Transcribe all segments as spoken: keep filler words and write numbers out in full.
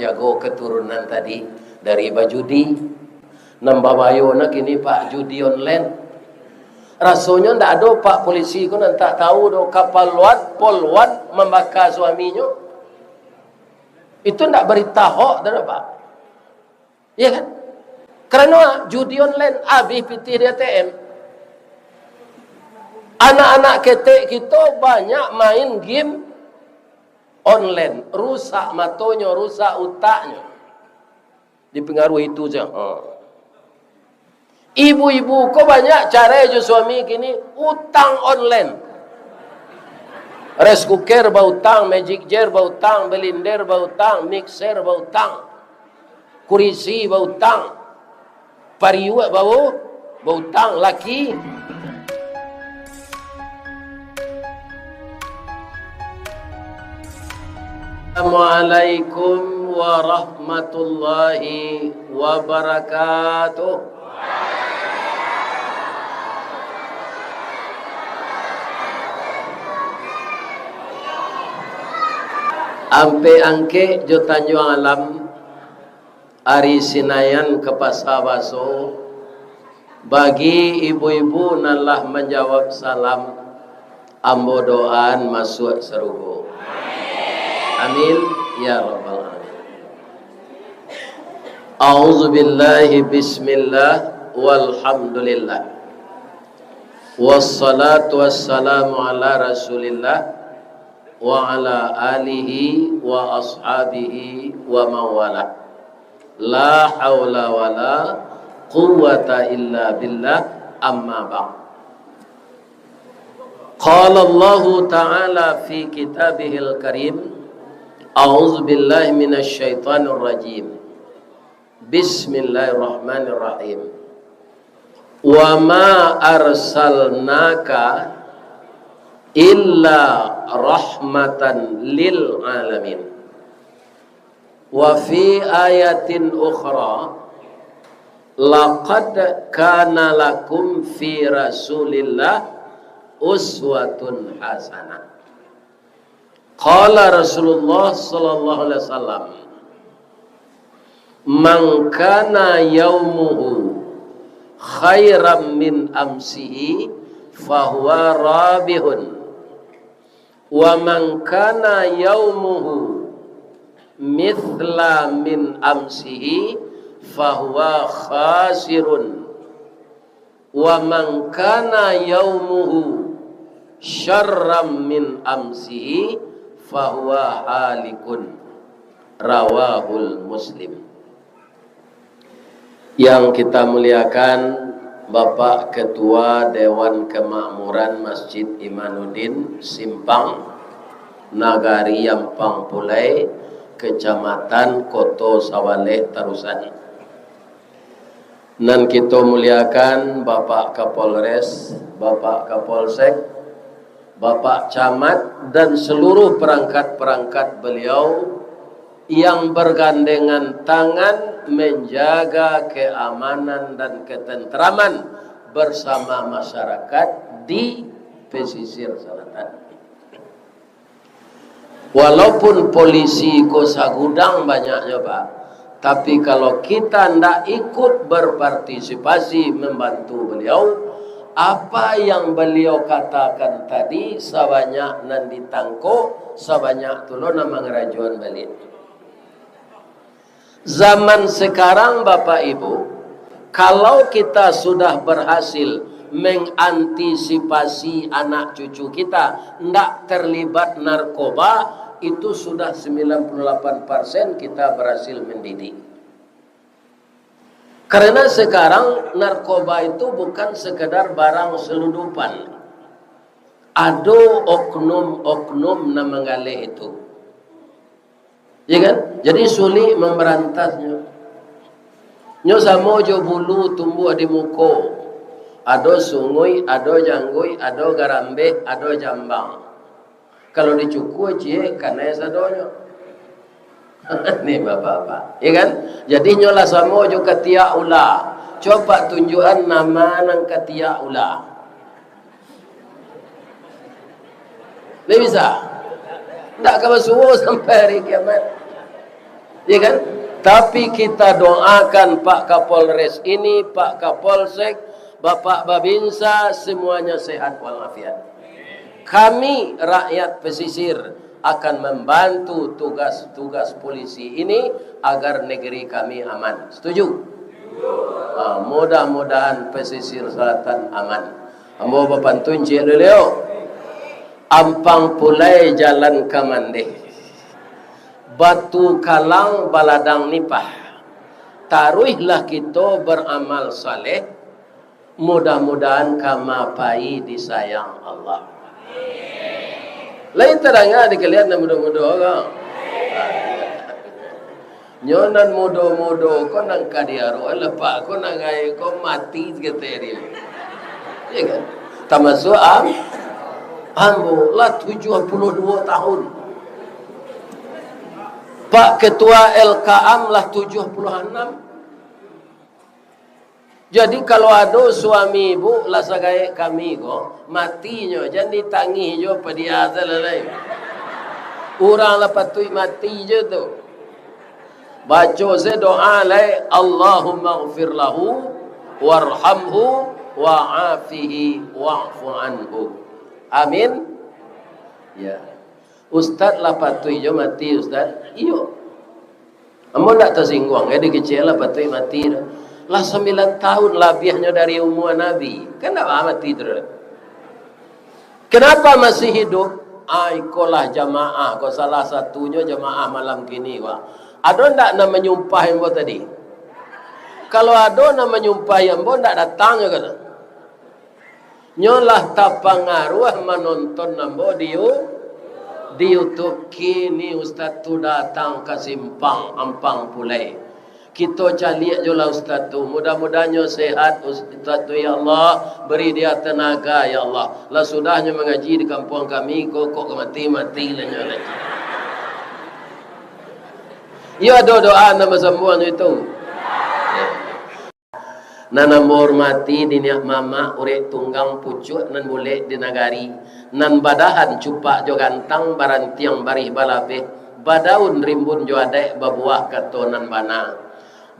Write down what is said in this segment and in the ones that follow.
Jago keturunan tadi dari bajudi. Nan babayo na kini, Pak, judi online. Rasonyo ndak ado, Pak, polisi ko nan tak tahu doh, kapal luan, pol luan mambaka suaminyo. Itu ndak berita hok tu doh, Pak. Iya kan? Karano judi online, abih pitih di A T M. Anak-anak ketek kito banyak main game online, rusak matonyo, rusak utaknyo. Dipengaruhi itu sajo. Ha. Ibu-ibu ko banyak carai jo suami kini, utang online. Rice cooker bautang, Magic Jar bautang, blender bautang, mixer bautang, kurisi bautang, pariuak bau, bautang laki. Assalamualaikum warahmatullahi wabarakatuh. Ampek Angkek jo Tanjuang Alam, ari Sinayan ka Pasa Baso, bagi ibu-ibu nan lah manjawab salam, ambo doaan masuak sarugo. Amin, ya rabbal alamin. A'udzubillahi, bismillah, walhamdulillah. Wassalatu wassalamu ala Rasulillah wa ala alihi wa ashabihi wa mawalah. La haula wala quwwata illa billah, amma ba'd. Qala Allahu ta'ala fi kitabihil karim, a'udzu billahi minasy syaithanir rajim. Bismillahirrahmanirrahim. Wa ma arsalnaka illa rahmatan lil alamin. Wa fi ayatin ukhra, laqad kana lakum fi Rasulillah uswatun hasanah. Qala Rasulullah sallallahu alaihi wasallam, "Man kana yaumuhu khairan min amsihi, fahuwa rabihun. Wa man kana yaumuhu mithla min amsihi, fahuwa khasirun. Wa man kana yaumuhu syarran min amsihi, fahuwa halikun." Rawahul Muslim. Yang kita muliakan Bapak Ketua Dewan Kemakmuran Masjid Imanuddin Simpang, Nagari Ampang Pulai, Kecamatan Koto Sawaleh Tarusan. Nan kito muliakan Bapak Kapolres, Bapak Kapolsek, Bapak Camat, dan seluruh perangkat-perangkat beliau yang bergandengan tangan menjaga keamanan dan ketentraman bersama masyarakat di pesisir selatan. Walaupun polisi ko sagudang banyaknyo, Pak, tapi kalau kita ndak ikut berpartisipasi membantu beliau, apa yang beliau katakan tadi, sabanyak nan ditangkok, sabanyak tu lo nan mangarajoan baliak. Zaman sekarang, Bapak Ibu, kalau kita sudah berhasil mengantisipasi anak cucu kita ndak terlibat narkoba, itu sudah sembilan puluh delapan persen kita berhasil mendidik. Karena sekarang narkoba itu bukan sekedar barang selundupan. Ado oknum-oknum nan manggaleh itu. Ya kan? Jadi sulik mambarantasnyo. Nyo samo jo bulu tumbuah di muko. Ado sunguik, ado jangguik, ado garambeh, ado jambang. Kalau dicukua ciek, kanai sadonyo. Ni bapak-bapak, ya kan? Jadi nyo lah samo jo katiak ula. Coba tunjuakan nama nan katiak ula. Ndak bisa. Ndak ka basuo sampai hari kiamat. Ya kan? Tapi kita doakan Pak Kapolres ini, Pak Kapolsek, Bapak Babinsa, semuanya sehat walafiat. Kami, rakyat pesisir, akan membantu tugas-tugas polisi ini agar negeri kami aman. Setuju? Ah, mudah-mudahan pesisir selatan aman. Ambo bapantun ciek dulu, yo. Ampang Pulai jalan ka Mandeh. Batu Kalang baladang nipah. Taruihlah kito baramal saleh, mudah-mudahan ka mapai disayang Allah. Lai tadanga di kalian nan mudo-mudo ko? Nyo nan mudo-mudo ko nan ka diarok, lepak ko nan gaek ko mati kete dia. Ya kan? Tamasuak am-, ambo lah tujuah puluah duo tahun. Pak Ketua L K M lah tujuah puluah anam. Jadi, kalau ado suami ibu lah sagaek kami ko, matinyo, jan ditangih jo padiah se lah lai. Urang lah patuik mati jo tu. Baco se doa lai, "Allahumma ghfir lahu, warhamhu, wa'afihi, wa'fu anhu." Amin. Ya. Ustaz lah patuik jo mati, Ustaz? Iyo. Ambo ndak tasingguang, eh, di kecil lah patuik mati tu. Lah sambilan tahun labiahnyo dari umua Nabi. Kan ndak baa mati tu doh. Kenapa masih hidup? Ah, ikolah jamaah ko, salah satunyo jamaah malam kini, Pak. Ado ndak nan manyumpahi ambo tadi? Kalau ado nan manyumpahi ambo, ndak datang nyo ka tu. Nyo lah tapangaruah manonton ambo di You-, di YouTube. Kini Ustaz tu datang ka simpang Ampang Pulai. Kito caliak jo lah Ustaz tu. Mudah-mudahan nyo sehat Ustaz tu, ya Allah. Beri dia tenaga, ya Allah. Lah sudah nyo mangaji di kampuang kami, kok, kok ka mati, mati lah nyo lah. Iyo, ado doa nan basambuang jo itu. Nan ambo hormati niniak mamak, urek tunggang pucuak nan bulek di nagari, nan badahan cupak jo gantang, barantiang barih balabeh, badaun rimbun jo adaik, babuah kato nan bana.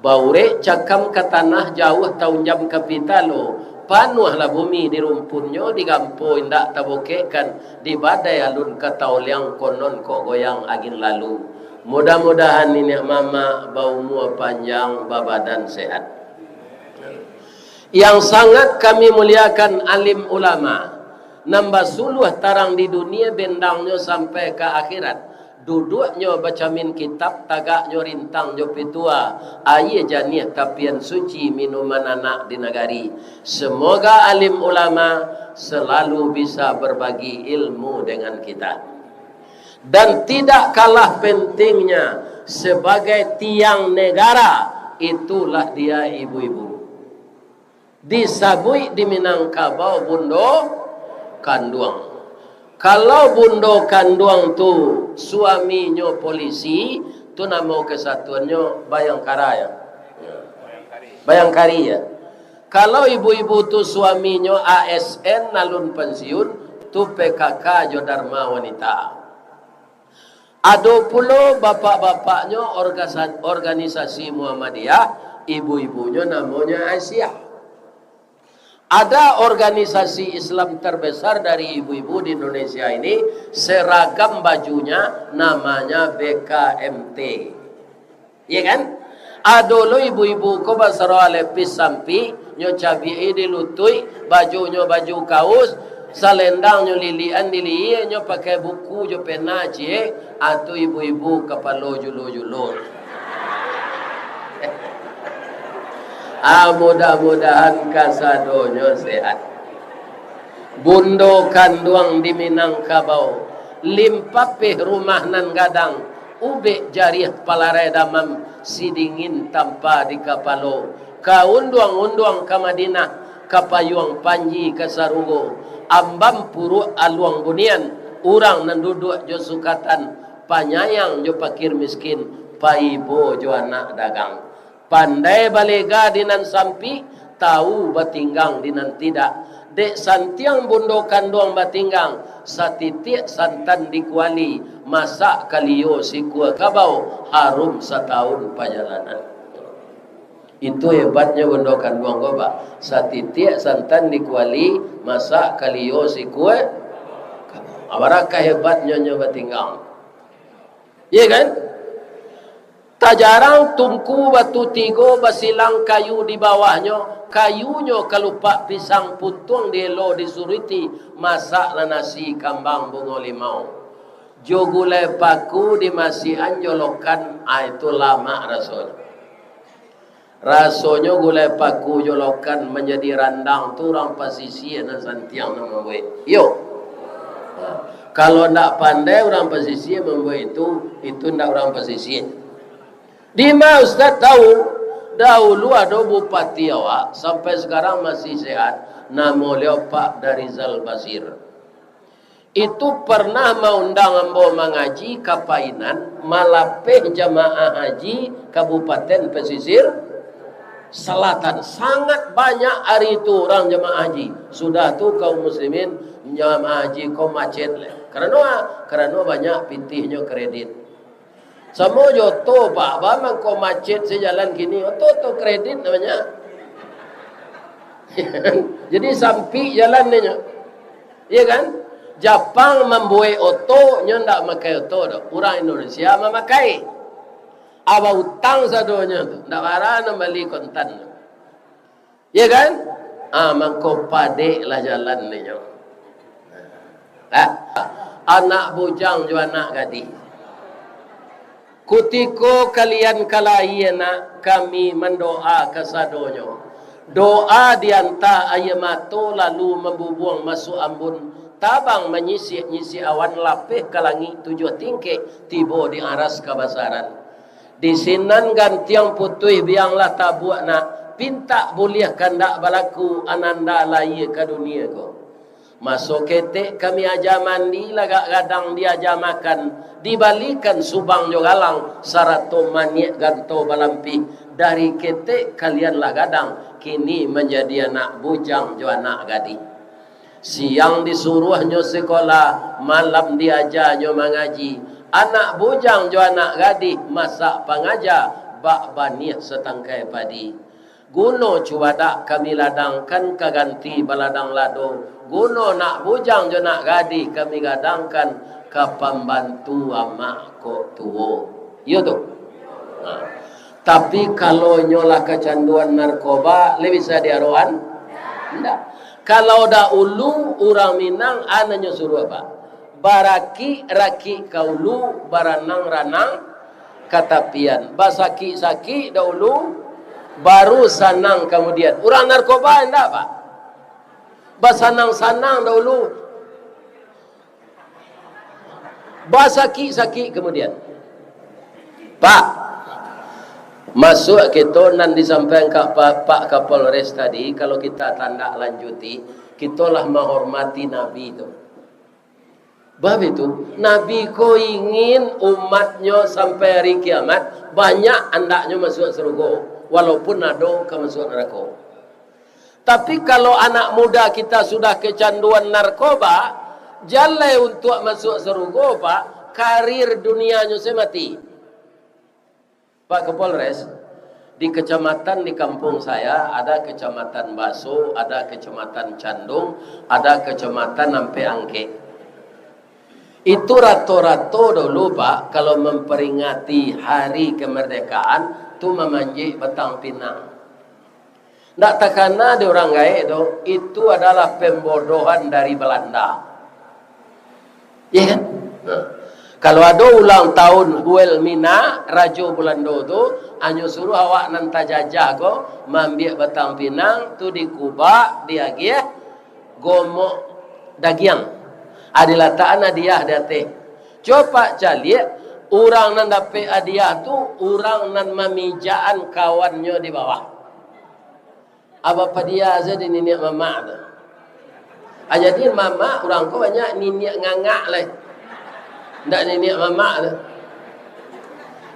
Baurek cakam ka tanah, jauah taunjam ka pitalo, panuahlah bumi di rumpunnyo, digampo indak tabokekkan, di badai alun ka taoliang, konon kok goyang angin lalu. Mudah-mudahan niniak mamak baumua panjang, babadan sehat. Yang sangat kami muliakan alim ulama, nan basuluah tarang di dunia, bendangnyo sampai ka akhirat. Duduaknyo bacamin kitab, tagaknyo rintang jo pitua, aia janiah tapian suci, minuman anak di nagari. Semoga alim ulama selalu bisa berbagi ilmu dengan kita. Dan tidak kalah pentingnya, sebagai tiang negara, itulah dia ibu-ibu. Disabuik di Minangkabau bundo kanduang. Kalau bundo kanduang tu suaminyo polisi, tu namo kesatuannyo Bayangkara, ya. Bayangkari, ya. Kalau ibu-ibu tu suaminyo A S N alun pensiun, tu P K K jo Dharma Wanita. Ado pulo bapak-bapaknyo orgasa-, organisasi Muhammadiyah, ibu-ibunyo namonyo Aisyah. Ada organisasi Islam terbesar dari ibu-ibu di Indonesia ini, seragam bajunya namanya B K M T. Iya kan? Ado lo ibu-ibu ko basarwa lepis sampik, nyo cabiak di lutuik, bajunyo baju kaus, salendangnyo lilian di lihia, nyo pakai buku jo pena ciek, ah, tu ibu-ibu kapalo julo-julo. Ah, mudah-mudahan kasadonyo sehat. Bundo kanduang di Minangkabau, limpapeh rumah nan gadang, ubek jariah palarai damam, sidingin tampa di kapalo, ka unduang-unduang ka Madinah, ka payuang panji ka sarugo, ambam puruak aluang bunian, urang nan duduak jo sukatan, panyayang jo pakir miskin, paibo jo anak dagang. Pandai balega di nan sampik, Tahu batinggang di nan tidak. Dek santiang bundo kanduang batinggang, satitiak santan di kuali, masak kalio sikua kabau, harum satahun pajalanan. Itu hebatnyo bundo kanduang ko, Pak. Satitiak santan di kuali, masak kalio sikua kabau. Abarakah hebatnyo nyo batinggang. Iya kan? Tajarang tungku batu tigo, basilang kayu di bawahnyo, kayunyo kalupak pisang, puntuang dielo disuruti, masaklah nasi kambang bungo limau. Jo gulai paku dimasiakan jolokan, ah, itu lamak rasonyo. Rasonyo gulai paku jolokan manjadi randang tu urang pasisia nan santiang nan mambuek. Iyo. Ha. Kalau ndak pandai urang pasisia mambuek itu, itu ndak urang pasisia. Dima Ustaz tahu, dahulu ado bupati awak, sampai sekarang masih sehat, namo beliau Pak Darizal Basir. Itu pernah maundang ambo mangaji ka Painan, malapeh jamaah haji Kabupaten Pesisir Selatan. Sangat banyak ari itu urang jamaah haji. Sudah tu kaum muslimin, jamaah haji ko macet lai. Karano, karano banyak pitihnyo kredit. Samo jo oto, Pak, ba mangko macet se jalan kini, oto, oto kredit namonyo. Jadi sampik jalan nyo. Iya kan? Japang mambuek oto, nyo ndak makai oto doh. Urang Indonesia mamakai. Aba utang sadonyo tu, ndak bara nan bali kontan. Iya kan? Ah, mangko padek lah jalan ninyo. Ah, anak bujang jo anak gadih. Kutiko kalian ka lahia nak, kami mandoa kasadonyo. Doa dianta aia mato lalu mambubuang masuak ambun, tabang manyisik-nyisik awan lapeh ka langik tujuah tingkek, tibo di aras kabasaran. Di sinan gantiang putuih bianglah tabuak nak, pintak buliah kandak balaku ananda lahia ka dunia ko. Maso ketek kami aja mandi lagak gadang diaja makan, dibalikan subang jo galang, sarato maniak ganto balampih, dari ketek kalian lah gadang, kini manjadi anak bujang jo anak gadih. Siang disuruahnyo sekolah, malam diajanyo mangaji. Anak bujang jo anak gadih masak pangaja, bak baniah satangkai padi. Guno cubadak kami ladangkan ka ganti baladang lado. Guno nak bujang jo nak gadih kami gadangkan ka pambantu amak kok tuo. Iyo tu. Nah. Tapi, kalau inyo lah kacanduan narkoba, lai bisa diaroan? Indak. Kalau dahulu urang Minang, a nan nyo suruah, Pak. Barakik-rakik ka ulu, baranang-ranang ka tapian. Basakik-sakik dahulu, baru sanang kamudian. Urang narkoba indak, Pak. Basanang-sanang dahulu, basakik-sakik kamudian. Pak, masuak kito nan disampaikan Pak, Pak Kapolres tadi, kalau kita tandak lanjuti, kito lah mahormati Nabi tu. Bab itu, Nabi ko ingin umatnyo sampai hari kiamat, banyak andaknyo masuak sarugo, walaupun ado ka masuak narako. Tapi, kalau anak muda kita sudah kecanduan narkoba, jalai untuak masuak sarugo, Pak, karir dunianyo se mati. Pak Kapolres, di kecamatan di kampung saya, ada Kecamatan Baso, ada Kecamatan Candung, ada Kecamatan Ampek Angkek. Itu rato-rato dulu, Pak, kalau memperingati hari kemerdekaan, tu mamanjek batang pinang. Ndak takana dek urang gaek tu, itu adalah pembodohan dari Belanda. Iya kan? Nah. Kalau ado ulang tahun Wilhelmina, Rajo Belando tu, anyo suruah awak nan tajajah ko, maambiak batang pinang tu dikubak, diagiah, gomok dagiang. Ah, dilatakan hadiah di ateh. Cubo caliak, urang nan dapek hadiah tu, urang nan mamijakan kawannyo di bawah. Aba padia sajo di niniak mamak tu. Ah, jadi mamak urang ko banyak niniak ngangak lai. Ndak niniak mamak tu.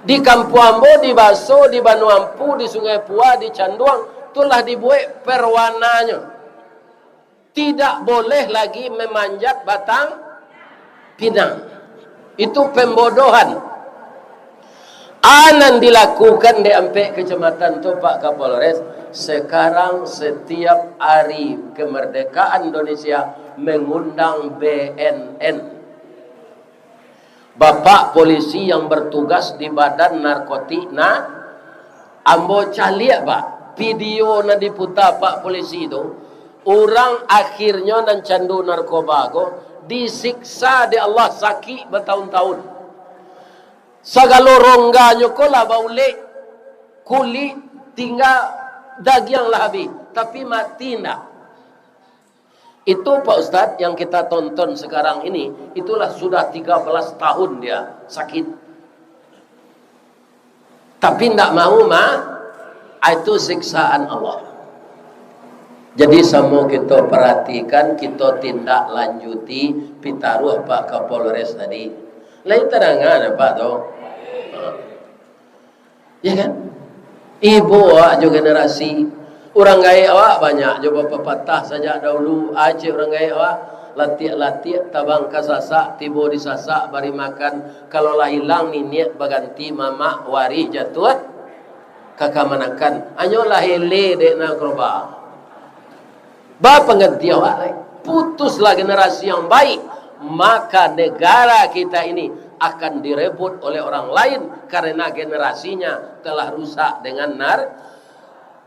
Di kampuang ambo, di Baso, di Banua Ampu, di Sungai Pua, di Canduang, Itulah dibuek perwananyo. Tidak boleh lagi memanjat batang pinang. Itu pembodohan. A nan dilakukan di ampek kecamatan tu, Pak Kapolres, sekarang setiap hari kemerdekaan Indonesia mengundang B N N. Bapak polisi yang bertugas di Badan Narkotik, nah, ambo caliak, Pak, video nan diputa Pak polisi tu, urang akhirnyo nan candu narkoba ko disiksa dek Allah sakik batahun-tahun. Sagalo rongganyo ko lah baulek, kulik tingga, dagiang lah habih, tapi mati ndak. Itu, Pak Ustadz, yang kita tonton sekarang ini, itulah sudah tiga belas tahun dia sakit. Tapi ndak mau, ma, ah, itu siksaan Allah. Jadi, samo kita perhatikan, kita tindak lanjuti pitaruah Pak Kapolres tadi. Lain tadanga, Pak, tu? Ha. Ya kan? Ibo awak jo generasi. Urang gaek awak banyak jo bapapatah sajak dahulu. Aceh urang gaek awak, latiak-latiak tabang ka sasak, tibo di sasak bari makan. Kalau lah ilang niniak baganti mamak, warih jatuah ka kamanakan. Hanyo lah ele dek narkoba. Bapangganti awak lai. Putuslah generasi yang baik, maka negara kita ini akan direbut oleh orang lain karena generasinya telah rusak dengan narkoba.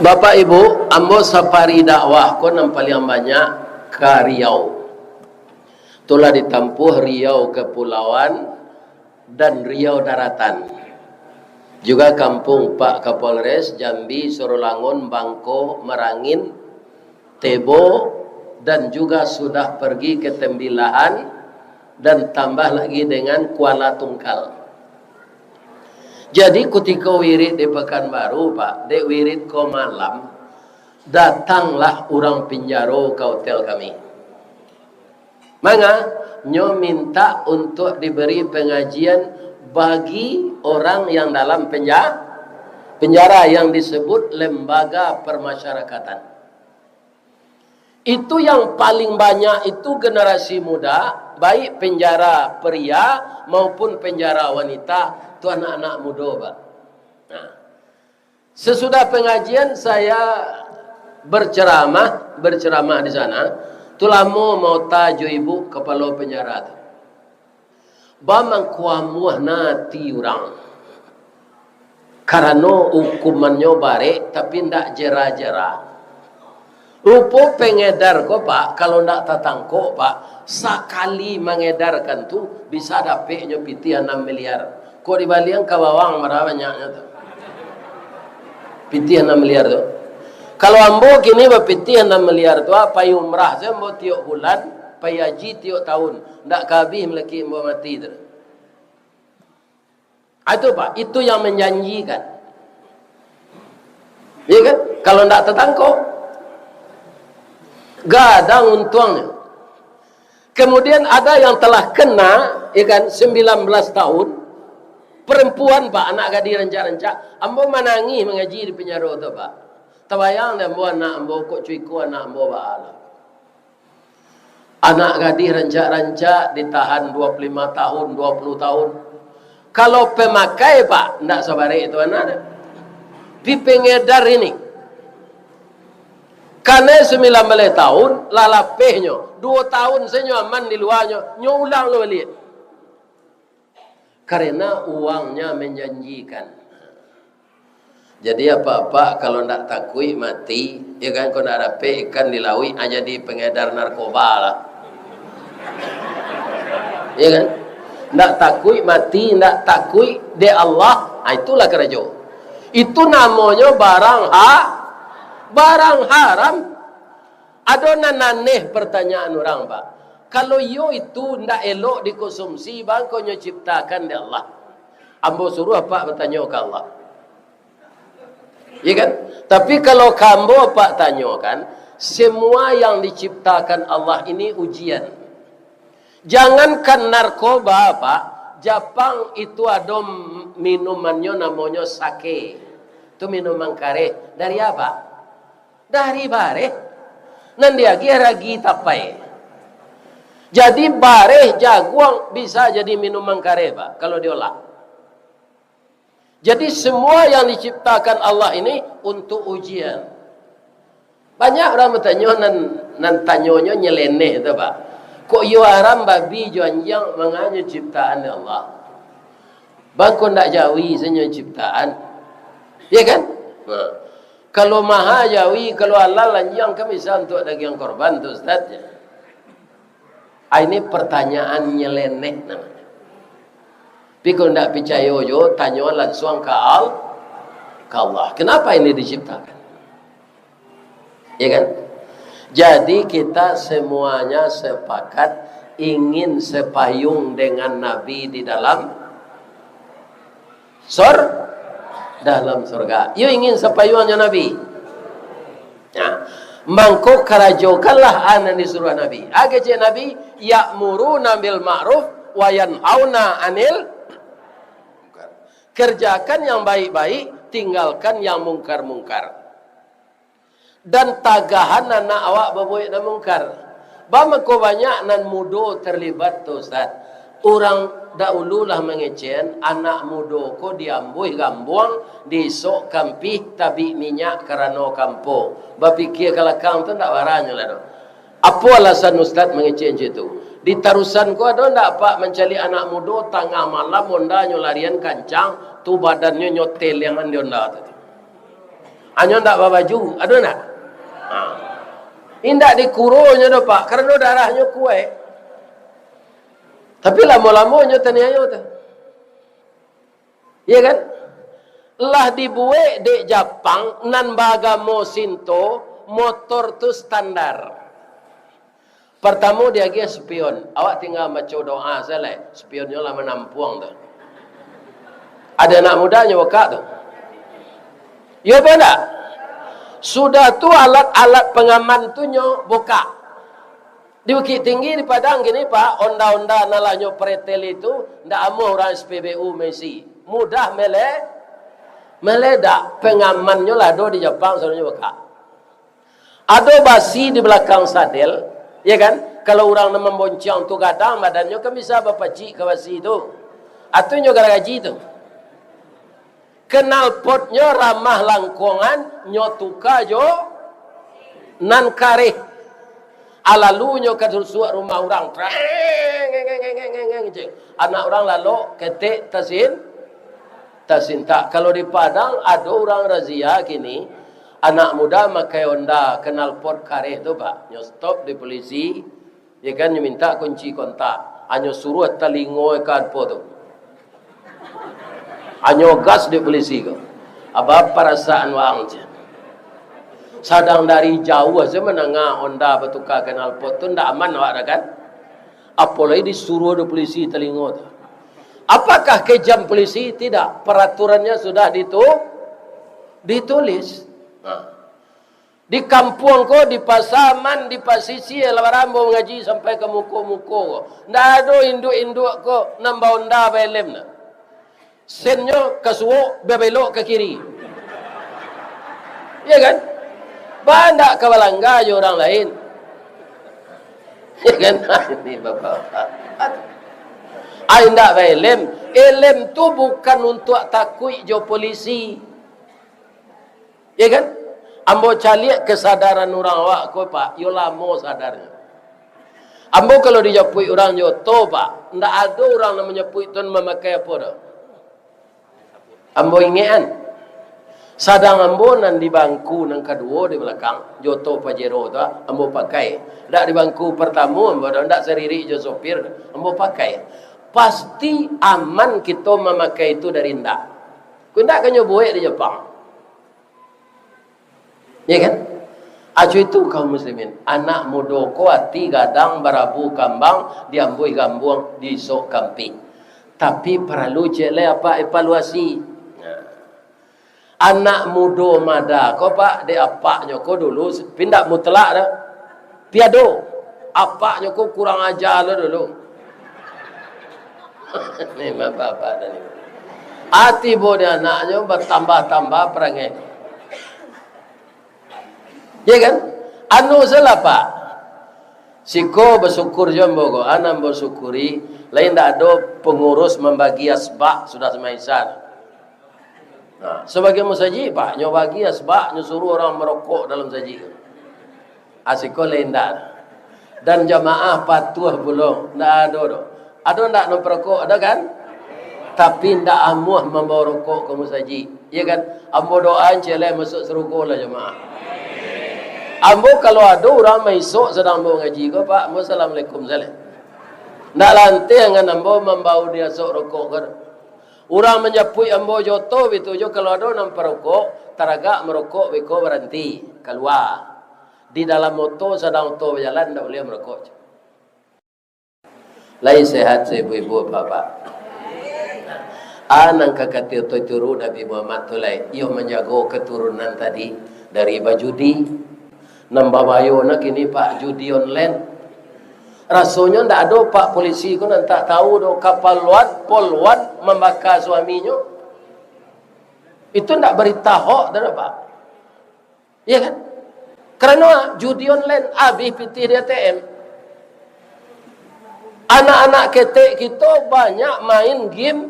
Bapak Ibu, ambo safari dakwah ko nan paliang banyak ka Riau. Itulah ditampuh Riau Kepulauan dan Riau Daratan. Juga kampung Pak Kapolres, Jambi, Sorolangun, Bangko, Merangin, Tebo, dan juga sudah pergi ke Tembilahan, dan tambah lagi dengan Kuala Tungkal. Jadi, kutiko wirid di Pekanbaru, Pak, dek wirid ko malam, datanglah urang pinjaro ka hotel kami. Manga, nyo mintak untuak diberi pengajian bagi orang yang dalam penja-, penjara, yang disebut lembaga permasyarakatan. Itu yang paling banyak itu generasi muda, baik penjara pria maupun penjara wanita, tu anak-anak mudo, Pak. Nah, sesudah pengajian, saya berceramah, berceramah di sana. Tu lamo maota jo ibu kapalo penjara tu. Bamangkuamuah na ati urang. Karano ukumannyo barek, tapi ndak jera-jera. Rupo pengedar ko, Pak, kalau ndak tatangkok, Pak, sakali mangedarkan tu bisa dapeknyo pitih anam miliar. Kok dibaliang ka bawang, bara banyaknyo tu. Pitih anam miliar tu. Kalau ambo kini bapitih anam miliar tu, ah, pai umrah sajo ambo tiok bulan, pai haji tiok tahun. Ndak ka abih malakik ambo mati tu. Ah, itu, Pak, itu yang menjanjikan. Ya kan? Kalau ndak tatangkok, gadang untuangnyo. Kemudian ada yang telah kena, ya kan, sembilan belas tahun, perempuan, Pak, anak gadih rancak-rancak. Ambo manangih mangaji di penjara tu, Pak. Tabayang deh ambo, anak ambo, kok cuiko anak ambo baa lah. Anak gadih rancak-rancak ditahan dua puluh lima tahun, dua puluh tahun. Kalau pemakai, Pak, ndak sabarek itu anak deh. Pi pengedar ini. Kanai sembilan baleh tahun, lah lapehnyo. Duo tahun sajo nyo aman di luanyo, nyo ulang lo baliak. Karena uangnya menjanjikan. Jadi, apak-apak, kalau ndak takuik mati, ya kan, kok ndak dapek ikan di lauik, ah, jadi pengedar narkoba lah. Ya kan? Ndak takuik mati, ndak takuik dek Allah, ah, itulah karajo. Itu namonyo barang ha-, barang haram. Ado nan aneh pertanyaan urang, Pak. Kalau iyo itu ndak elok dikonsumsi, baa mangkonyo ciptakan dek Allah? Ambo suruah apak batanyo ka Allah. Ya kan? Tapi kalau ka ambo apak tanyokan, semua yang diciptakan Allah ini ujian. Jangankan narkoba, Pak, Japang itu ado minumannyo namonyo sake. Tu minuman kareh. Dari apa? Dari bareh. Nan diagiah ragi tapai. Jadi bareh jaguang bisa jadi minuman kareh, Pak, kalau diolah. Jadi semua yang diciptakan Allah ini untuk ujian. Banyak urang batanyo nan, nan tanyonyo nyeleneh tu, Pak. Kok iyo haram babi jo anjiang manganyo ciptaan Allah? Bang, kok ndak jawi sanyo ciptaan? Ya kan? Nah. Kalau maha jawi, kalau halal anjiang kan bisa untuk dagiang korban tu, Ustaz. Ah, ini pertanyaan nyeleneh namanya. Tapi kalau ndak picayo jo, tanyo langsung ka Al-, ka Allah. Kenapa ini diciptakan? Ya kan? Jadi kita semuanya sepakat ingin sepayung dengan Nabi di dalam sor-, dalam surga. Yo ingin sapayuang jo Nabi. Ya. Mangko karajokanlah a nan disuruah Nabi. A kecek Nabi, "Ya'muruna bil ma'ruf wa yanhauna 'anil munkar." Kerjakan yang baik-baik, tinggalkan yang mungkar-mungkar. Dan tagahan anak awak babuek nan mungkar. Bamako banyak nan mudo terlibat tu, Ustaz. Urang dahulu lah mangecek, anak mudo ko diambuih gambuang, diisok kampih, tabik minyak karano kampo. Bapikia ka lakang tu ndak baranyo lah tu. Apo alasan Ustaz mangecek macam itu? Di Tarusan ko ado ndak apak mancaliak anak mudo tangah malam, ondanyo larian kancang, tu badannyo nyo teleangan di onda tu. Anyo ndak babaju, ado ndak? Ha. Indak dikuronyo doh, Pak, karano darahnyo kuaik. Tapi lamo-lamonyo taniayo tu. Iya kan? Lah dibuek dek Japang nan baagamo Sinto, motor tu standar. Partamo diagiah spion, awak tingga maco doa sajo lai, spionnyo lah manampuang tu. Ado anak mudo nyo bukak tu. Iyo apo ndak? Sudah tu alat-alat pangaman tu nyo bukak. Di Bukittinggi, di Padang kini, Pak, onda-onda nan lah nyo pretel itu, ndak amuah urang S P B U maisi. Mudah mele-, meledak, pangamannyo lah ado di Japang, suruah nyo bukak. Ado basi di balakang sadel, ya kan? Kalau urang nan mambonciang tu gadang badannyo, kan bisa bapacik ka basi tu. Atu nyo garagaji tu. Knalpotnyo ramah langkongan, nyo tuka jo nan kareh. Alalunyo ka susuak rumah urang. Treng, ngeng, ngeng, ngeng, ngeng, ngeng, cek. Anak urang lalok, ketek, tasin-, tasintak. Kalau di Padang, ado urang razia kini, anak mudo makai onda, knalpot kareh tu, Pak. Nyo stop di polisi, ya kan, nyo minta kunci kontak. Anyo suruah talingo ka apo tu. Anyo gas dek polisi ko. Apo parasaan waang, cek. Sadang dari jauah sajo mandanga onda batuka knalpot tu, ndak aman awak dah kan? Apolai disuruah dek polisi talingo tu. Apakah kejam polisi? Tidak. Peraturannya sudah ditu-, ditulis. Nah. Di kampuang ko, di pasaman, di pasisia, lah barambo mangaji sampai ka muko-muko ko. Ndak ado induak-induak ko nan baonda baelem nah. Sennyo ka suok, babelok ka kiri. Ya kan? Ba ndak ka balangga jo urang lain. Ya kan? Ini bapak-bapak. Ai ndak baelem. Elem tu bukan untuak takuik jo polisi. Ya kan? Ambo caliak kesadaran urang awak ko, Pak, iyo lamo sadarnyo. Ambo kalau dijapuik urang jo oto, Pak, ndak ado urang nan manjapuik tu mamakai apo doh. Ambo ingekan. Sadang ambo nan di bangku nan kaduo di balakang, jo oto Pajero tu, ambo pakai. Ndak di bangku partamo ambo doh, ndak saririk jo sopir, ambo pakai. Pasti aman kito mamakai itu dari ndak. Ko ndak ka nyo buek di Japang. Ya kan? Acu itu kaum muslimin, anak mudo ko ati gadang barabu kambang, diambuih gambuang, diisok kampih. Tapi paralu cek lai apak evaluasi. Nah. Anak mudo mada ko, Pak, dek apaknyo ko dulu, pindak mutlak dah. Piado. Apaknyo ko kurang aja lo dulu. Ni bapak-bapak tadi. Ati bo di anaknyo batambah-tambah parangai. Ya kan? Anu salah, Pak. Siko basyukur jo ambo ko, an ambo syukuri, lain ndak ado pangurus mambagi asbak sudah samaisa. Nah, sabagai musajik, Pak, nyo bagi asbak, nyo suruh urang marokok dalam sajik. Asiko lain ndak. Dan jamaah patuah pulo, ndak ado doh. Ado ndak nan parokok, ado kan? Tapi ndak amuah mambawa rokok ka musajik. Iya kan? Ambo doa, ciek lai masuak sarugo lah jamaah. Ambo kalau ado urang maisok sadang ambo ngaji ko, Pak, ambo assalamualaikum sajo. Ndak lanteh angan ambo mambao di asok rokok ko. Urang manjapuik ambo jo oto bitu jo, kalau ado nan parokok, taragak marokok beko baranti, kalua. Di dalam oto, sadang oto bajalan, ndak buliah marokok. Lai sehat, ibu-ibu, bapak-bapak? A nan ka kati oto turu Nabi Muhammad tu lai, iyo manjago katurunan tadi dari bajudi. Nan babayo na kini, Pak, judi online. Rasonyo ndak ado, Pak, polisi ko nan tak tahu doh, kapal luat, pol luat mambaka suaminyo. Itu ndak barita hok tu doh, Pak. Iya kan? Karano judi online, abih pitih di A T M. Anak-anak ketek kito banyak main game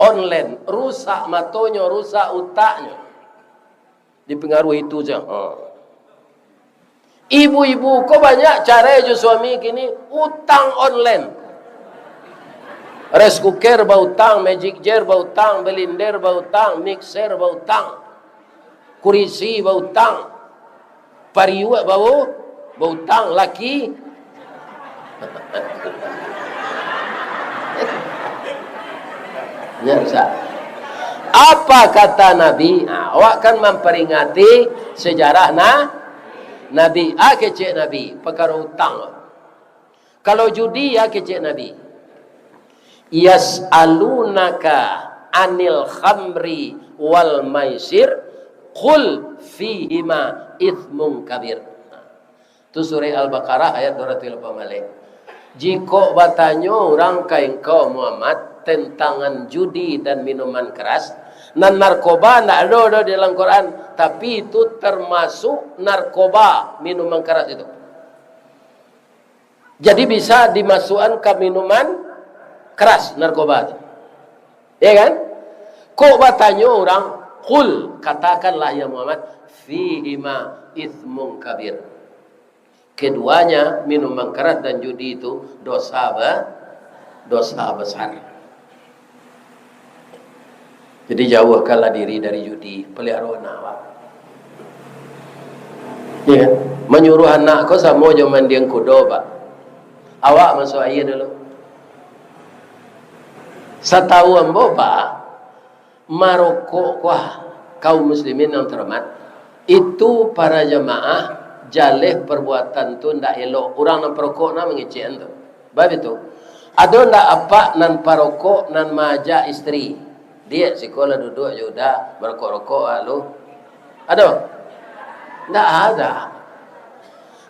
online, rusak matonyo, rusak utaknyo. Dipengaruhi itu sajo. Ha. Ibu-ibu ko banyak carai jo suami kini, utang online. Rice cooker bautang, magic jar bautang, blender bautang, mixer bautang, kurisi bautang, pariuak bau, bautang, laki. Nya rusak. Apa kata Nabi? Ha, awak kan mamperingati sejarah na-, Nabi. A kecek Nabi, pakaro utang. Kalau judi, a kecek Nabi, "Yas'alunaka anil khamri wal maisir, qul fihima ithmun kabir." Tu surah Al-Baqarah ayat dua ratuih lapan baleh. Jikok batanyo urang ka engkau, Muhammad, tantangan judi dan minuman keras, nan narkoba ndak ado doh di dalam Quran, tapi itu termasuk narkoba, minuman keras itu. Jadi bisa dimasukkan ka minuman keras, narkoba tu. Ya kan? Kok batanyo urang, "Qul," katakanlah, ya Muhammad, "fihima ithmun kabir." Keduanya, minuman keras dan judi itu, dosa be-, dosa besar. Jadi, jauahkanlah diri dari judi, pelihara anak awak. Ya kan? Manyuruah anak ko samo jo mandiang kudo, Pak. Awak masuak aia dulu. Satahu ambo, Pak, marokok ko, kaum muslimin yang terhormat, itu para jamaah, jaleh perbuatan tu ndak elok. Urang nan parokok nan mangecekan tu. Bab itu, ado ndak apak nan parokok nan maajak isteri, "Diak, siko lah duduak jo uda, marokok-rokok ah lu"? Ado? Ndak ada.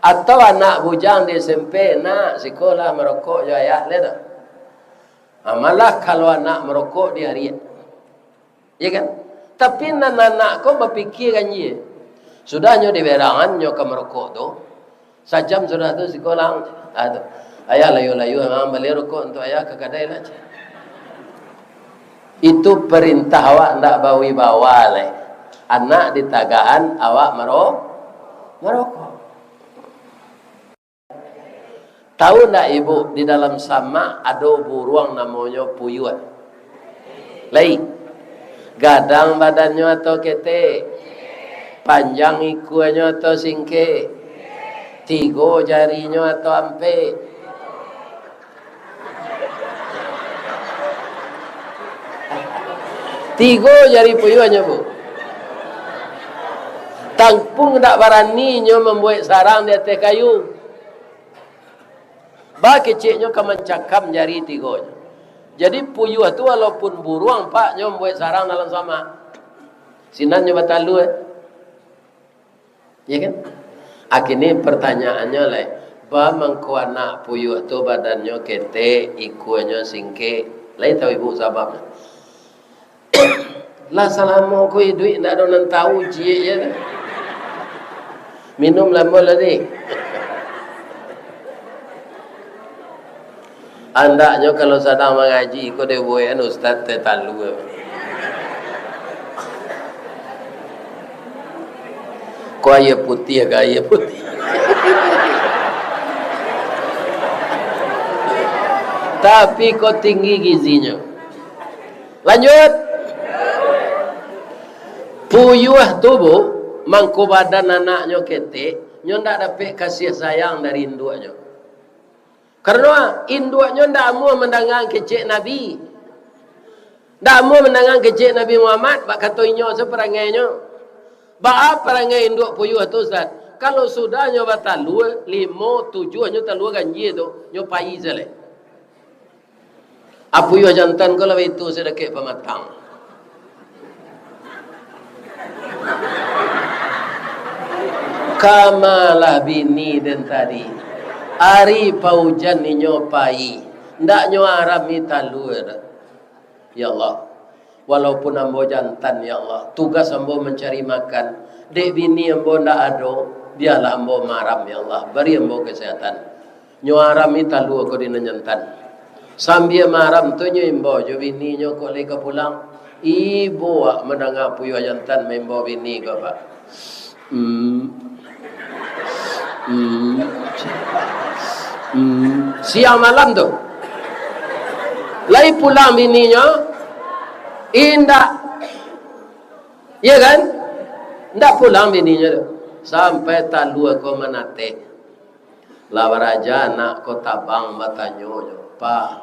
Atau anak bujang di S M P, "Nak, siko lah marokok jo ayah," lai tu? Ah, malah kalau anak marokok diariak. Ya kan? Tapi nan anak ko bapikia ganjia. Sudah nyo diberangan, nyo ka marokok tu. Sajam sudah tu siko lah, ah, tu. "Ayah, layua-layua, ah, bali rokok untuak ayah ka kadai lah," cek. Itu perintah awak ndak bawibawa lai. Anak ditagahan, awak maro-, marokok. Tahu ndak ibu, di dalam samak ado buruang namonyo puyuah? Lai. Gadang badannyo atau ketek? Panjang ikuanyo atau singkek? Tigo jarinyo atau ampek? Tigo jari puyuahnyo, Bu. Tangkung ndak barani nyo mambuek sarang di ateh kayu. Bakeceknyo ka mancakam jari tigonyo. Jadi, puyuah tu walaupun buruang, Pak, nyo mambuek sarang dalam samak. Sinan nyo batalua. Ya kan? Akhirnya pertanyaannya lai, Ba mangko anak puyuah tu badannyo ketek, ikuanyo singkek. Lai tahu ibu sababnyo? Lah salamo ko iduik ndak ado nan tahu ciek je. Minum lamo lah ni. Andaknyo kalau sadang mangaji ko dibuekan ustaz teh talua. Ko aia putiah ka aia putiah. Tapi ko tinggi gizinyo. Lanjut. Puyuah tu, Bu, mangko badan anaknyo ketek, nyo ndak dapek kasih sayang dari induaknyo. Karano induaknyo ndak amuah mandanga kecek Nabi. Ndak amuah mandanga kecek Nabi Muhammad, bak kato inyo se parangainyo. Baa parangai induak puyuah tu, Ustaz? Kalau sudah nyo batalua, limo, tujuah nyo talua ganjia tu, nyo pai se lai. A puyuah jantan ko lah baitu sadakek pamatang. Kamalah bini den tadi. Ari paujan inyo pai. Ndak nyo aram i talua. Ya Allah, walaupun ambo jantan, ya Allah, tugas ambo mancari makan. Dek bini ambo ndak ado, bialah ambo maaram, ya Allah. Bari ambo kasehatan. Nyo aram i talua ko di nan jantan. Sambia maaram tu nyo imbau jo bininyo kok lai ka pulang. Ibo awak mandanga puyuah jantan maimbau bini ko, Pak. Hmm. Hmm. Hmm. Siang malam tu. Lai pulang bininyo? Indak. Iya kan? Indak pulang bininyo tu. Sampai talua ko manateh. Lah baraja anak ko tabang batanyo jo, "Pa,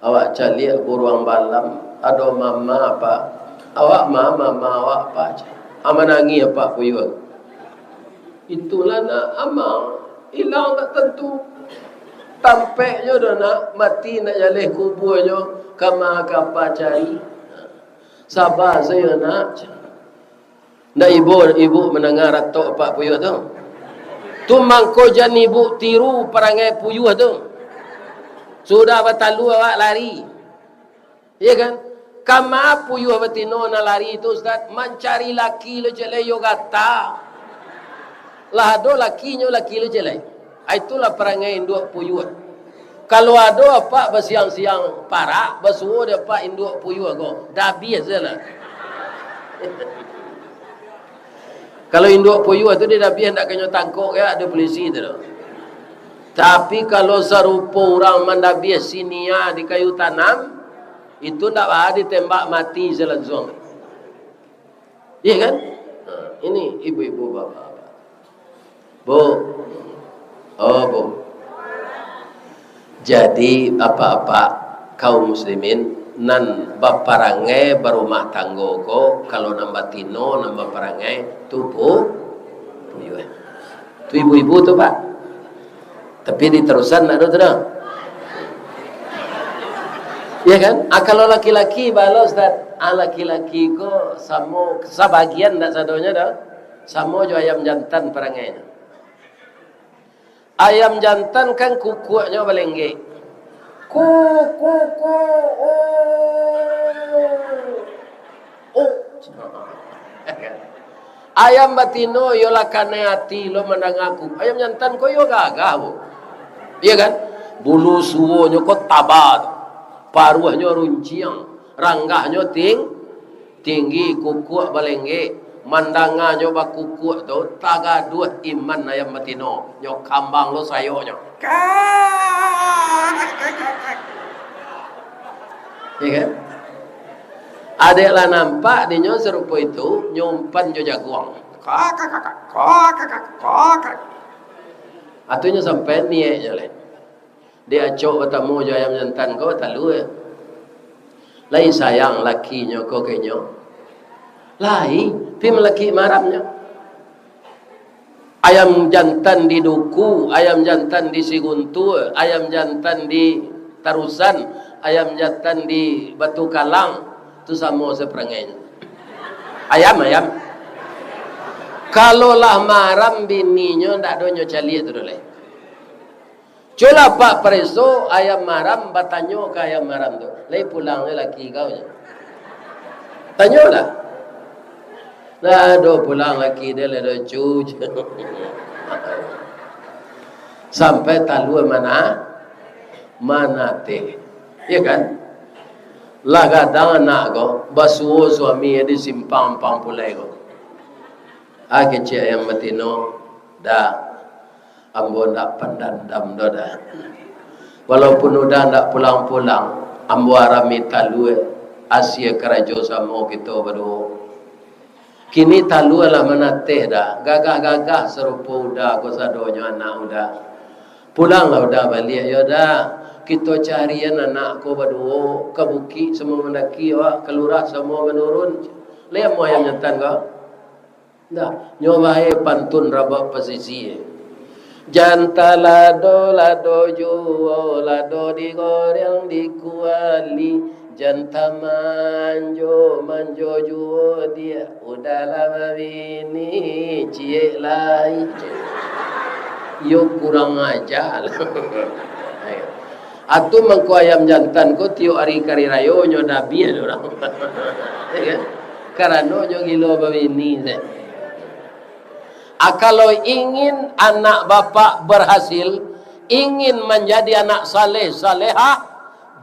awak caliak buruang balam, ado mama, Pa? Awak ma mama awak, Pa?" cek. A manangih apak puyuah. "Itulah nak, Amang, ilang tak tantu. Tampeknyo doh nak, mati nak jaleh kubuanyo, kama ka Pa cari. Saba sajo nak." Ndak ibo, ibu mandanga ratok apak puyuah tu? Tu mangko jan ibu tiru parangai puyuah tu. Sudah batalua awak lari. Iya kan? Kama puyuah batino nan lari tu, Ustaz? Mancari laki lo cek lai, yo gata. Lah ado lakinyo, laki lo cek lai. Ah, itulah parangai induak puyuah. Kalau ado apak basiang-siang parak, basuo dek apak induak puyuah ko, dabiah se lah. Kalau induak puyuah tu didabiah, ndak kanyo tangkok ya, ado polisi tu doh. Tapi kalau sarupo urang mandabiah sinia di kayu tanam, itu ndak baa ditembak mati se langsuang. Iya kan? Nah, ini ibu-ibu, bapak-bapak. Bu. Oh, Bu. Jadi, apak-apak kaum muslimin, nan baparangai barumah tanggo ko, kalau nan batino, nan baparangai, tu pu-, puyuah. Tu ibu-ibu tu, Pak. Tapi diterusan ndak ado tu doh. Iya kan? Ah, kalau laki-laki, baa lo, Ustaz? Ah, laki-laki ko samo, sabagian, ndak sadonyo doh. Samo jo ayam jantan parangainyo. Ayam jantan kan kukuaknyo balenggek. Ku, ku, ku, oh. Oh. Ayam batino iyo lah kanai ati lo mandanga ku. Ayam jantan ko iyo gagah, Bu. Iya kan? Bulu suwonyo ko taba tu. Paruahnyo runciang, ranggahnyo ting-, tinggi, kukuak balenggek. Mandanganyo bakukuak tu, tagaduah iman ayam batino. Nyo kambang lo sayoknyo. Iya kan? Adek lah nampak dinyo sarupo itu, nyo umpan jo jaguang. Kak, kak, kak, kak, kak, kak, kak, kak. Atunyo sampai niaiknyo lai. Dek acok batamu jo ayam jantan ko, batalua. Lai sayang lakinyo ko ka inyo? Lai, pi malaki maaramnyo. Ayam jantan di Duku, ayam jantan di Siguntur, ayam jantan di Tarusan, ayam jantan di Batu Kalang, tu samo saparangainyo. Ayam, ayam. Kalau lah maram bininyo, ndak ado nyo caliak tu doh lai. Cubolah Apak pareso ayam maram, batanyo ka ayam maram tu, "Lai pulang lai laki kau?" Tanyolah. "Ndak ado pulang laki den lai doh, Cu." Sampai talua mana, manateh. Iyo kan? Lah gadang anak ko, basuo suami di simpang Ampang Pulai ko. Ah, kecek ayam batino, "Da, ambo ndak pandandam doh, Da. Walaupun Uda ndak pulang-pulang, ambo arami talua asie karajo samo kito baduo. Kini talua lah manateh, Da, gagah-gagah sarupo Uda ko sadonyo anak Uda. Pulanglah Uda baliak yo, Da. Kito carian anak ko baduo, ka bukik samo mandaki awak, ka lurah samo manurun." Lai amuah ayam jantan ko? Ndak, nyo bae pantun rabab pasisia. Janta lado, lado juo, lado digoreng di kuali. Janta manjo, manjo juo diak, Uda lah babini ciek lai. Yo kurang aja lah. Atu mangko ayam jantan ko tiok ari kari rayo nyo dabiah dek urang. Ya kan? Karano nyo gilo babini se. Ah, kalau ingin anak bapak berhasil, ingin manjadi anak saleh salehah,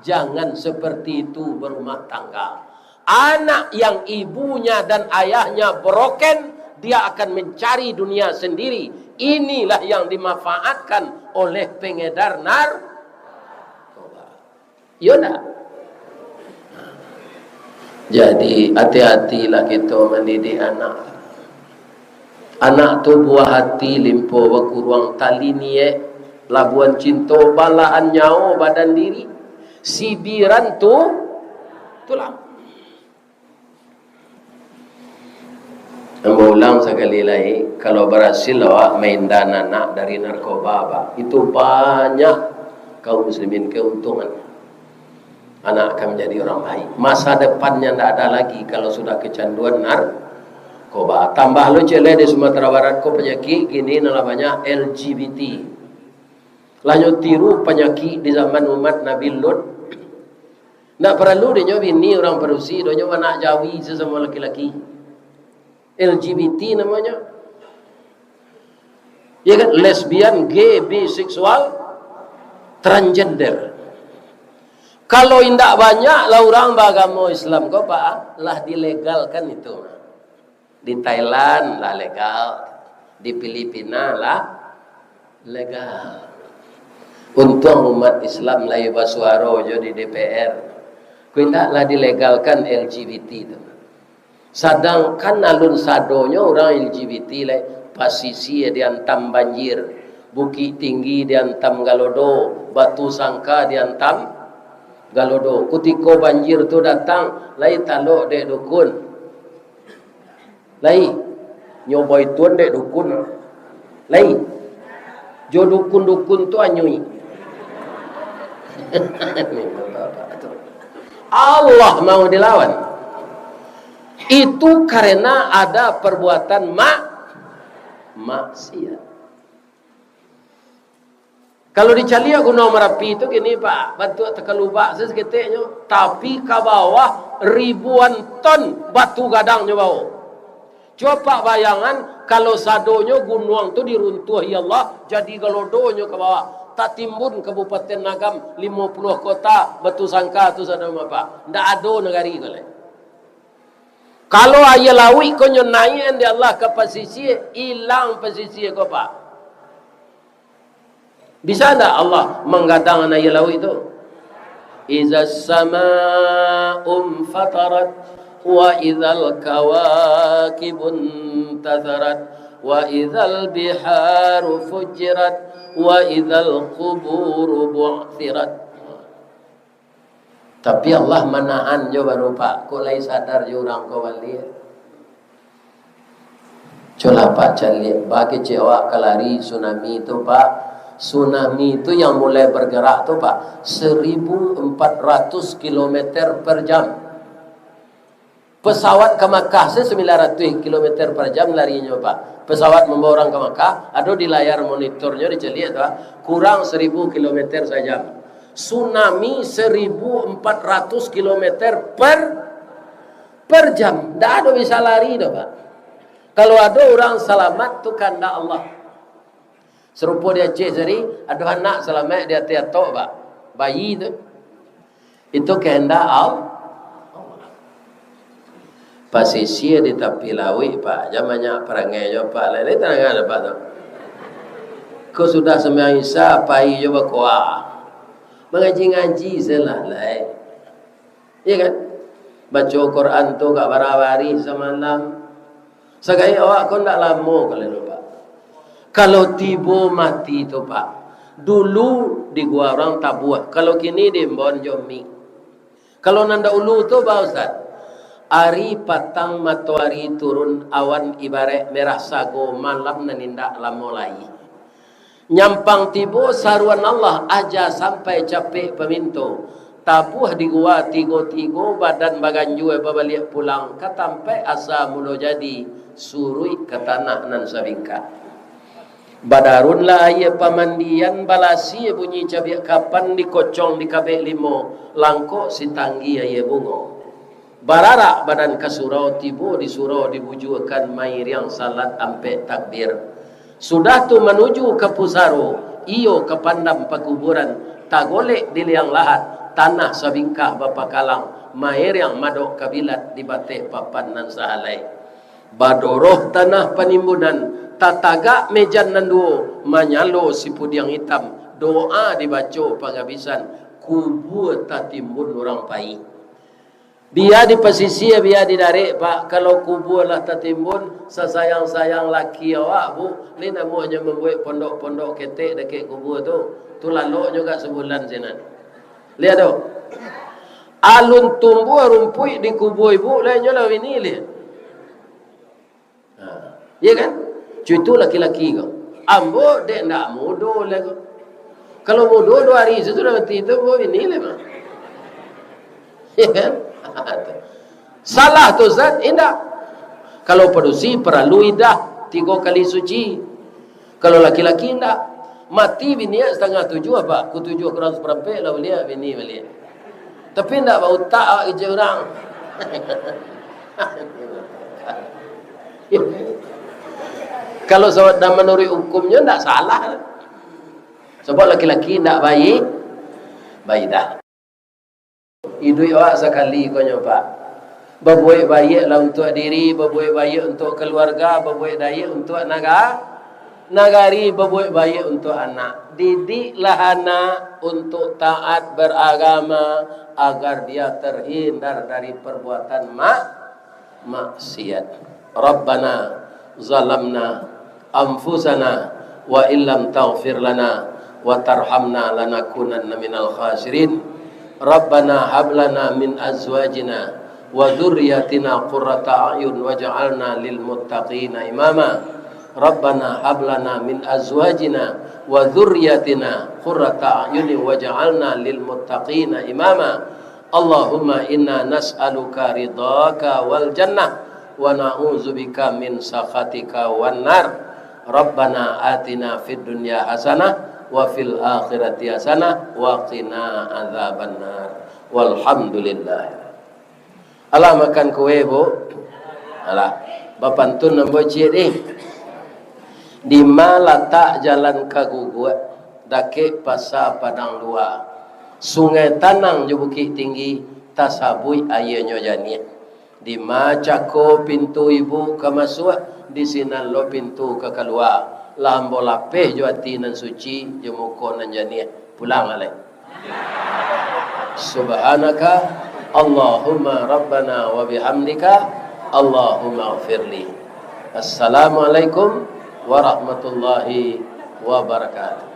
jangan seperti itu berumah tangga. Anak yang ibunya dan ayahnya broken, dia akan mencari dunia sendiri. Inilah yang dimanfaatkan oleh pengedar narkoba. Iyo ndak? Jadi, hati-hatilah kito mandidik anak. Anak tu buah ati, limpo bakuruang, tali niek, labuan cinto, balahan nyawo, badan diri, sibiran tu, tulang. Ambo ulang sakali lai, kalau barasil awak maindan anak dari narkoba, Pak, itu banyak kaum muslimin keuntungan. Anak akan menjadi orang baik. Masa depannya ndak ada lagi kalau sudah kecanduan narkoba. Tambah lo ciek lai di Sumatera Barat ko panyakik kini nan lah banyak L G B T. Lah nyo tiru panyakik di zaman umat Nabi Lut. Ndak paralu dek nyo bini urang padusi, doh nyo baanak jawi sasamo laki-laki. L G B T namonyo. Ya kan? Lesbian, gay, biseksual, transgender. Kalau indak banyak lah urang baagamo Islam ko, Pak, lah dilegalkan itu. Di Thailand lah legal, di Filipina lah legal. Untuang umat Islam lai basuaro jo di D P R. Ko indak lah dilegalkan L G B T tu. Sadangkan alun sadonyo urang L G B T lai, pasisia diantam banjir, Bukik Tinggi diantam galodo, Batu Sangka diantam galodo. Kutiko banjir tu datang, lai talok dek dukun. Lai, nyo baituan dek dukun. Lai, jo dukun-dukun tu anyuik. Allah mau dilawan. Itu karena ada perbuatan mak-, maksiat. Kalau dicaliak Gunuang Marapi tu kini, Pak, bantuak takalubak saketeknyo, tapi ka bawah ribuan ton batu gadangnyo bawo. Cubo Apak bayangan, kalau sadonyo gunuang tu diruntuahi Allah, jadi galodonyo ka bawah, tatimbun Kabupaten Agam, limo puluah kota, Batu Sangka tu sadonyo, Pak. Ndak ado nagari ko lai. Kalau aia lauik ko nyo naiak dek Allah ka pasisia, ilang pasisia ko, Pak. Bisa ndak Allah manggadang aia lauik tu? "Izas sama'u fatarat, wa izal kawakibun tasarat, wa izal biharu fujirat, wa izal kuburu bu'thirat." Tapi Allah manahan jo baru, Pak. Kok lai sadar jo urang ko baliak? Cubolah Apak caliak, baa kecek awak ka lari tsunami tu, Pak. Tsunami tu yang mulai bergerak tu, Pak, seribu empat ratus kilometer per jam. Pesawat ka Makkah se sembilan ratus kilometer per jam larinyo, Pak. Pesawat mambawa urang ka Makkah, ado di layar monitornyo dicaliak tu, ah, kurang seribu kilometer sajam. Tsunami seribu empat ratus kilometer per, per jam. Ndak ado bisa lari doh, Pak. Kalau ado urang salamat tu kandak Allah. Sarupo di Aceh tadi, ado anak salamaik di ateh atok, Pak. Bayi tu. Itu kahandak Al-, Allah. Pasisia di tapi lauik, Pak. Jan banyak parangai jo, Pak. Lai, lai tadangar, Pak, tu. Ko sudah sumbayang Isya, pai jo bakoa. Mangaji-ngaji se lah, lai. Iya kan? Baco Quran tu agak bara barih samalam. Sagaek awak ko ndak lamo ka lai, Pak. Kalau tibo mati tu, Pak, dulu di gua urang tabuah. Kalau kini di imbon jo mik. Kalau nan dahulu tu, ba Ustaz, ari patang matoari turun, awan ibaraik merah sago, malam nan indak lamo lai. Nyampang tibo saruan Allah, aja sampai capek paminto. Tabuah di gua tigo-tigo, badan baganjua babaliak pulang ka tampaik asa mulo jadi, suruik ka tanah nan sabingkah. Badarunlah aia pamandian, balasi bunyi cabiak kapan, dikocong di kabek limo, langkok sitanggi aia bungo. Bararak badan ka surau, tibo di surau dibujuakan, mairiang salat ampek takbir. Sudah tu manuju ka pusaro, iyo ka pandam pakuburan, tagolek di liang lahat, tanah sabingkah bapakalang, mairiang madok kabilat di bateh papan nan sahalai. Badoroh tanah panimbunan, tatagak mejan nan duo, manyalo sipudiang itam, doa dibaco pangabisan, kubua tatimbun urang pai. Bia di pasisia, bia di darek, Pak. Kalau kubua lah tatimbun, sasayang-sayang laki awak, Bu, lai namuahnyo mambuek pondok-pondok ketek dakek kubua tu. Tu laloknyo agak sabulan sinan. Liek tu. Alun tumbuah rumpuik di kubua ibu, lai nyo lah bini liek. Ha, iya kan? Cuitu laki-laki ko. Ambo dek ndak mudo lai ko. Kalau mudo duo hari sudah mati tu, ambo bini lai mah. Iya kan? Salah tu, Ustaz? Indak. Kalau padusi paralu idah tigo kali suci. Kalau laki-laki indak. Mati bini satangah tujuah, Pak. Pukua tujuah kurang saparampek lah baliak, bini baliak. Tapi indak bautak awak kecek urang. Kalau sabab nan manuruik hukumnyo, indak salah. Sabab laki-laki indak baiak, baidah. Iduik awak sakali ko nyo, Pak. Babuek baiaklah untuak diri, babuek baiak untuak kaluarga, babuek baiak untuak naga-, nagari, babuek baiak untuak anak. Didiklah anak untuak taat baragama, agar dia terhindar dari perbuatan mak-, maksiat. Rabbana zalamna anfusana wa illam taghfir lana wa tarhamna lanakunanna minal khasirin. Rabbana hab lana min azwajina wa dzurriyyatina qurrata a'yun waj'alna lil muttaqina imama. Rabbana hab lana min azwajina wa dzurriyyatina qurrata a'yun waj'alna lil muttaqina imama. Allahumma inna nas'aluka ridhaka wal jannah, wa na'udzubika min sakhatika wan nar. Rabbana atina fid dunya hasanah, wa fil akhirati hasanah, wa qina adzaban nar. Walhamdulillah. Alah makan kue, Bu? Alah. Bapantun ambo ciek ni. Dima latak jalan ka Guguak, dakek Pasa Padang Dua. Sungai Tanang jo Bukik Tinggi, tasabuik aianyo janiah. Dima cako pintu ibu ka masuak, di sinan lo pintu ka kalua. Lah ambo lapeh jo ati nan suci, jo muko nan janiah. Pulang alai. Subhanaka Allahumma Rabbana wa bihamdika, Allahumma gfirli. Assalamualaikum warahmatullahi wabarakatuh.